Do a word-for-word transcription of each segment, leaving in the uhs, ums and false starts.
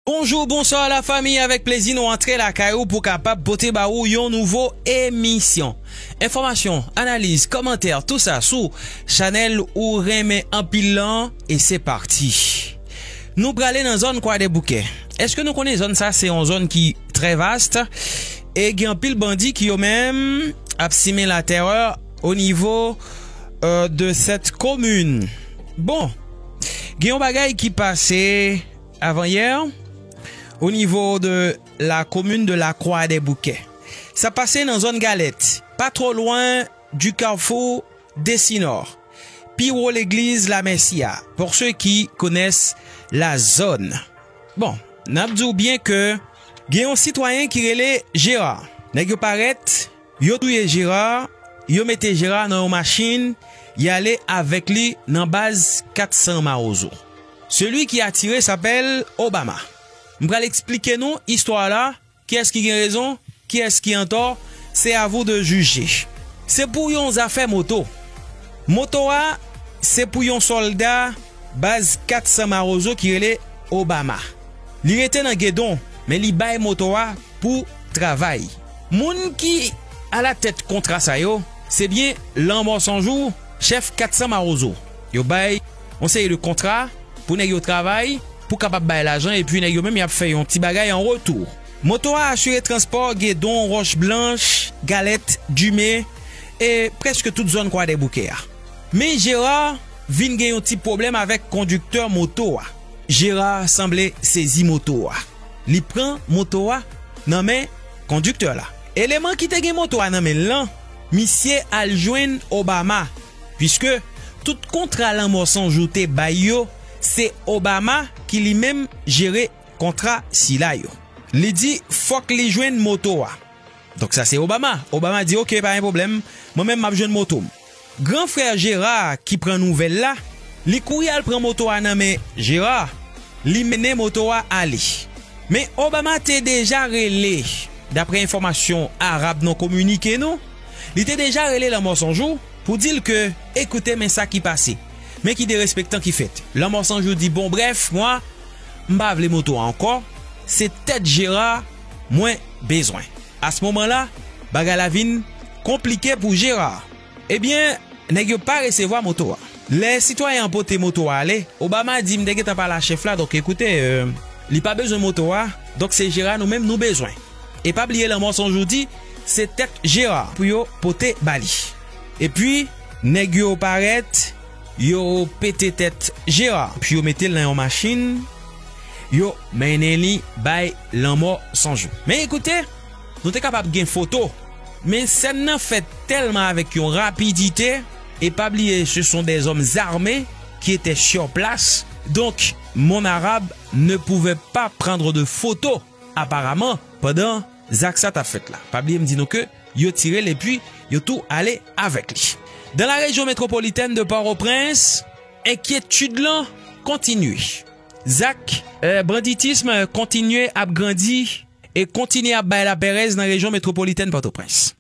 Bonjou, bonswa lafanmi, avèk plezi nou antre lakay ou pou kapab pote ba ou yon nouvo emisyon. Enfòmasyon, analiz, kòmantè, tou sa sou chanèl ou renmen anpil lan, e se pati. Nou prale nan zòn Kwadèboukè. Èske nou konnen zòn sa se yon zòn ki trè vast e gen anpil bandi ki yo menm ap simen latèrè o nivo, euh, de cette commune? Bon, gen yon bagay ki pase avant-hier, au niveau de la commune de la Croix-des-Bouquets. Sa pase nan zòn Galèt, pa twò lwen du carrefour Dessinor, pi wo legliz Lamèsi a, pour ceux qui connaissent la zone. Bon, n ap di w byen ke gen yon sitwayen ki rele Gérard. Nèg yo parèt, yo touye Gérard, yo mete Gérard nan yon machin, y ale avèk li nan baz kat san Mawozo. Celui qui a tiré s'appelle Obama. M pral eksplike nou istwa la, kiyès ki gen rezon, kiyès ki antò, c'est à vous de juger. Se pou yon zafè moto. Moto a, se pou yon sòlda baz kat san Mawozo ki rele Obama. Li rete nan Gedon, men li bay moto a pou travay. Moun ki alatèt kontra sa yo, se byen Lanmò San Jou, chèf kat san Mawozo. Yo bay yon seri de kontra pou nèg yo travay, pou kapab bay lajan, epi nèg yo menm y ap fè yon ti bagay an retou. Moto a asire transpò Gedon, Wòch Blanch, Galèt, Dime, e prèske tout zòn Kwadèboukè a. Men Gérard vin gen yon ti pwoblèm avèk kondiktè moto a. Gérard sanble sezi moto a. Li pran moto a nan men kondiktè la. Eleman ki te gen moto a nan men l lan, misye al jwenn Obama, piske tout kontra Lanmò San Jou te bay yo, se Obama ki li menm jere kontra sila yo. Li di fòk li jwenn moto a. Donk sa se Obama. Obama di, "Oke, pa gen pwoblèm, mwen menm m ap jwenn moto m." Gran frè Gérard ki pran nouvèl la, li kouri al pran moto a nan men Gérard, li mennen moto a ale. Men Obama te deja rele, daprè enfòmasyon Arab nan kominike nou, li te deja rele Lanmò San Jou pou di l ke, "Ekoute, men sa ki pase. Men ki derespektan ki fèt." Lanmò San Jou di, "Bon, brèf, mwa, m pa vle moto a ankò, se tèt Gérard mwen bezwen." A se moman la, bagay la vin konplike pou Gérard. Ebyen, nèg yo pa resevwa moto a. Lè sitwayen an pote moto a ale, Obama di, "M te gentan pale a chèf la, donk ekoute, euh, li pa bezwen moto a, donk se Gérard nou menm nou bezwen." E pa bliye Lanmò San Jou di, se tèt Gérard pou yo pote ba li. Epi, nèg yo parèt, yo pete tèt Gérard, epi yo mete l nan yon machin, yo mennen li bay Lanmò San Jou. Men ekoute, nou te kapab gen foto. Men sèn nan fèt tèlman avèk yon rapidite, e pa bliye, ce sont des hommes armés qui étaient sur place. Donc, mon arabe ne pouvait pas prendre de photo, aparaman, pandan zak sa t ap fèt la. Pa bliye m di nou ke yo tire l epi yo tou ale avèk li. Dans la région métropolitaine de Port-au-Prince, enkyetid lan kontinye. Zak, euh, banditism kontinye ap grandi e kontinye ap bay lapèrèz nan rejyon metwopolitèn Pòtoprens.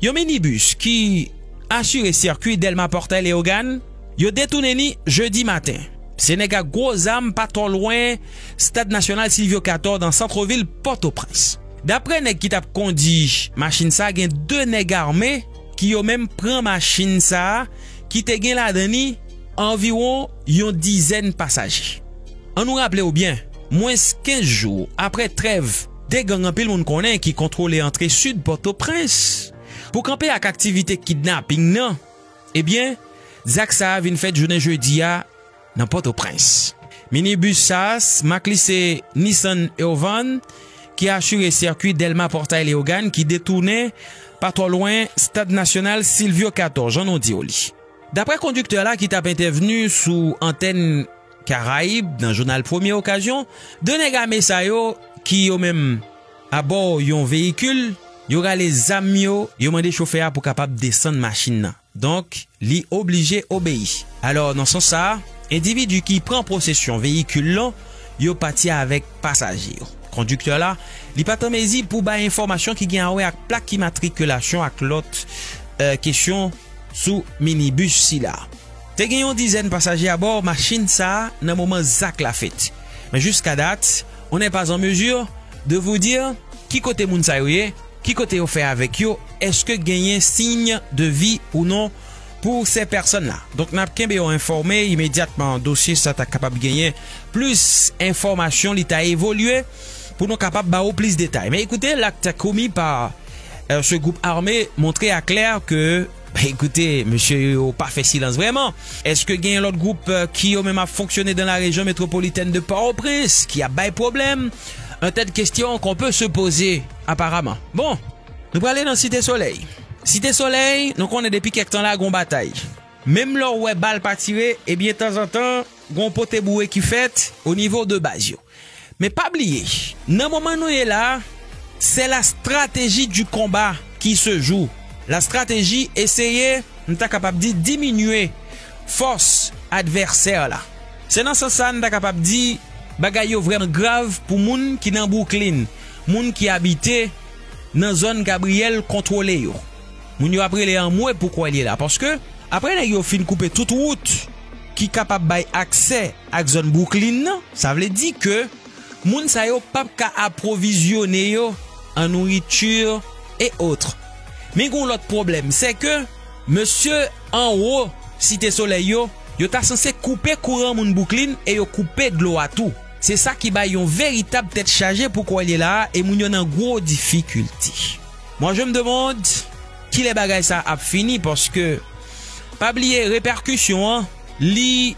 Yon minibis ki asire sirkwi Dèlma, Pòtay Leyogàn, yo detounen li jedi maten. Se nèg ak gwo zam pa twò lwen Stad Nasyonal Silvyo Katò nan sant vil Pòtoprens. Daprè nèg ki t ap kondi machin sa, gen de nèg ame ki yo menm pran machin sa ki te gen ladan li anviwon yon dizèn pasaje. An nou raple w byen, mwens kenz jou apre trèv de gang anpil moun konnen ki kontwole antre sid Pòtoprens pou kanpe ak aktivite kidnaping nan, ebyen, zak sa a vin fèt jounen jedi a nan Pòtoprens. Minibis sa a, mak li se Nissan Urvan, ki asire sirkwi Dèlma, Pòtay Leyogàn, ki detounen pa twò lwen Stad Nasyonal Silvyo Katò, jan nou di w li. Daprè kondiktè la ki t ap entèvni sou antèn Karayib nan jounal Premye Okazyon, de nèg ame sa yo ki yo menm abò yon veyikil, yo rale zam yo, yo mande chofè a pou kapab desann machin nan. Donk, li oblije obeyi. Alò, nan sans sa a, endividi ki pran posesyon veyikil lan, yo pati avèk pasaje yo. Kondiktè la, li pa t an mezi pou bay enfòmasyon ki gen a wè ak plak imatrikilasyon ak lòt, euh, kesyon sou minibis sila. Te gen yon dizèn pasaje abò machin sa a nan moman zak la fèt. Men jiska dat, On n'est pas en mesure de vous dire ki kote moun sa yo ye, ki kote yo fè avèk yo, èske genyen signe de vie ou non pour ces personnes-là. Donk, n ap kenbe yo enfòme imedyatman. Dosye sa ta kapab genyen plis enfòmasyon, li ta evolye pou nou kapab ba ou plis detay. Mais écoutez, l'acte commis par euh, ce groupe armé montre à clair que, ben, écoutez, mesye yo pa fè silans vrèman. Èske gen lòt gwoup euh, ki yo menm ap fonksyone dans la région métropolitaine de Port-au-Prince ki ap bay pwoblèm? Un tas de questions qu'on peut se poser apparemment. Bon, nou prale nan Site Solèy. Site Solèy, nou konnen depi kèk tan la gon batay. Menm lè w wè bal pa tire, ebyen tanzantan gon pote boure ki fèt o nivo de baz yo. Men pa bliye, nan moman nou ye la, c'est la stratégie du combat qui se joue. La stratégie, eseye, m ta kapab di, diminye fòs advèsè la. Se nan sans sa n ta kapab di bagay yo vrèman grav pou moun ki nan Brooklyn, moun ki abite nan zòn Gabriel kontwole yo. Moun yo ap rele anmwe pou kwè l ye la, paske apre nèg yo fin koupe tout wout ki kapab bay aksè ak zòn Brooklyn nan, sa vle di ke moun sa yo p ap ka apwovizyone yo an nouriti e otre. Men gon lòt pwoblèm, se ke mesye anwo Site Solèy yo, yo ta sanse koupe kouran moun Brooklyn e yo koupe dlo a tou. Se sa ki bay yon veritab tèt chaje pou kwè l ye la a, e moun yo nan gwo difikilte. Moi, je me demande kilè bagay sa ap fini, paske pa bliye repèkisyon an, li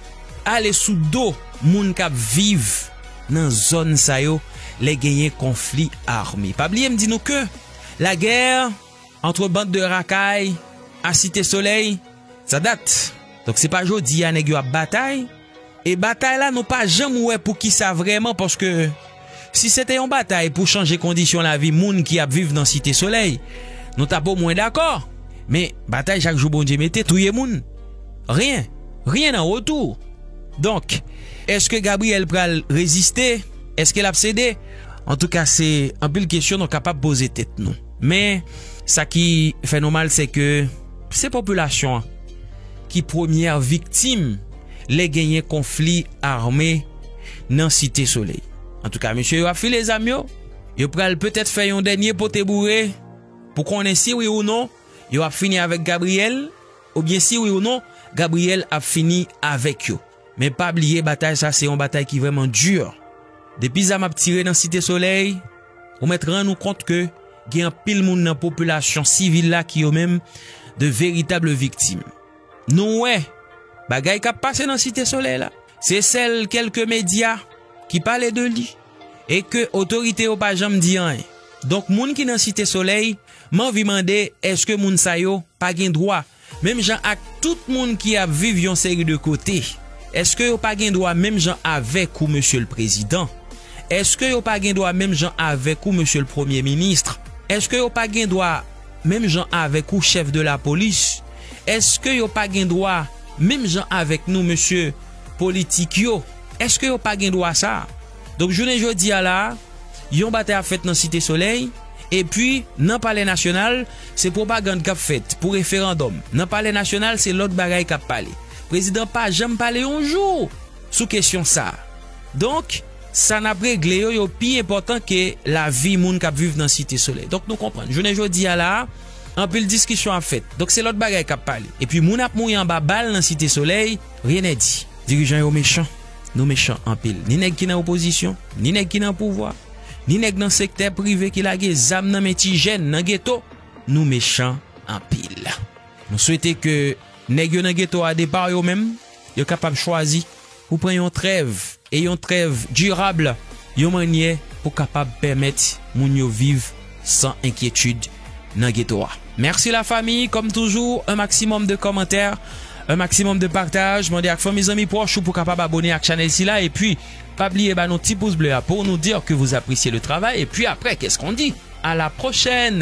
ale sou do moun k ap viv nan zòn sa yo lè genyen konfli ame. Pa bliye m di nou ke la guerre entre bande de racailles à Cité Soleil, sa dat. Donk se pa jodi a nèg yo ap batay. E batay la nou pa janm wè poukisa vrèman, paske si se te yon batay pou chanje kondisyon lavi moun ki ap viv nan Site Solèy, nou t ap omwen dakò. Men batay chak jou Bondye mete, touye moun. Ryen. Ryen an retou. Donk, èske Gabriel pral reziste? Èske l ap sede? Antouka, se anpil kesyon nou kapab poze tèt nou. Men, sa ki fè nou mal, se ke se popilasyon an ki premyè viktim lè genyen konfli ame nan Site Solèy. Antouka, mesye yo ap file zam yo. Yo pral petèt fè yon dènye pote boure pou konnen si wi ou non yo ap fini avèk Gabriel, oubyen si wi ou non Gabriel ap fini avèk yo. Men pa bliye, batay sa se yon batay ki vrèman di. Depi zam ap tire nan Site Solèy, ou mèt rann ou kont ke gen anpil moun nan popilasyon sivil la ki yo menm de veritab viktim. Nou wè bagay k ap pase nan Site Solèy la. Se sèl kèlke medya ki pale de li e ke otorite yo pa janm di anyen. Donk, moun ki nan Site Solèy, m anvi mande, èske moun sa yo pa gen dwa, menm jan ak tout moun ki ap viv yon seri de kote, èske yo pa gen dwa menm jan avèk ou, mesye l prezidan? Èske yo pa gen dwa menm jan avèk ou, mesye l premye minis? Èske yo pa gen dwa menm jan avèk ou, chèf de lapolis? Èske yo pa gen dwa menm jan avèk nou, mesye politik yo? Èske yo pa gen dwa sa? Donk, jounen jodi a la, yon batay ap fèt nan Site Solèy, epi nan Palè Nasyonal, se pwopagann k ap fèt pou referandòm. Nan Palè Nasyonal, se lòt bagay k ap pale. Prezidan pa janm pale yon jou sou kesyon sa a. Donk, sa n ap regle yo, yo pi enpòtan ke lavi moun k ap viv nan Site Solèy. Donk, nou konprann. Jounen jodi a la, anpil diskisyon ap fèt. Donk, se lòt bagay k ap pale. Epi, moun ap mouri anba bal nan Site Solèy, rien n'est dit. Dirijan yo mechan. Nou mechan anpil. Ni nèg ki nan opozisyon, ni nèg ki nan pouvwa, ni nèg nan sektè prive ki lage zam nan men ti jèn nan geto. Nou mechan anpil. Nou swete ke nèg yo nan geto a, depa yo menm, yo kapab chwazi pou pran yon trèv, e yon trèv dirab, yon mannyè pou kapab pèmèt moun yo viv san enkyetid nan geto a. Mèsi la fami, kòm toujou, un maximum de kòmantè, un maximum de pataj. Mande ak fanmi, zanmi, pwòch ou pou kapab abone ak chanèl sila. Epi, pa bliye ba nou ti pous ble a pou nou dir ke vous appréciez le travail. Epi apre, qu'est-ce qu'on dit? À la prochaine!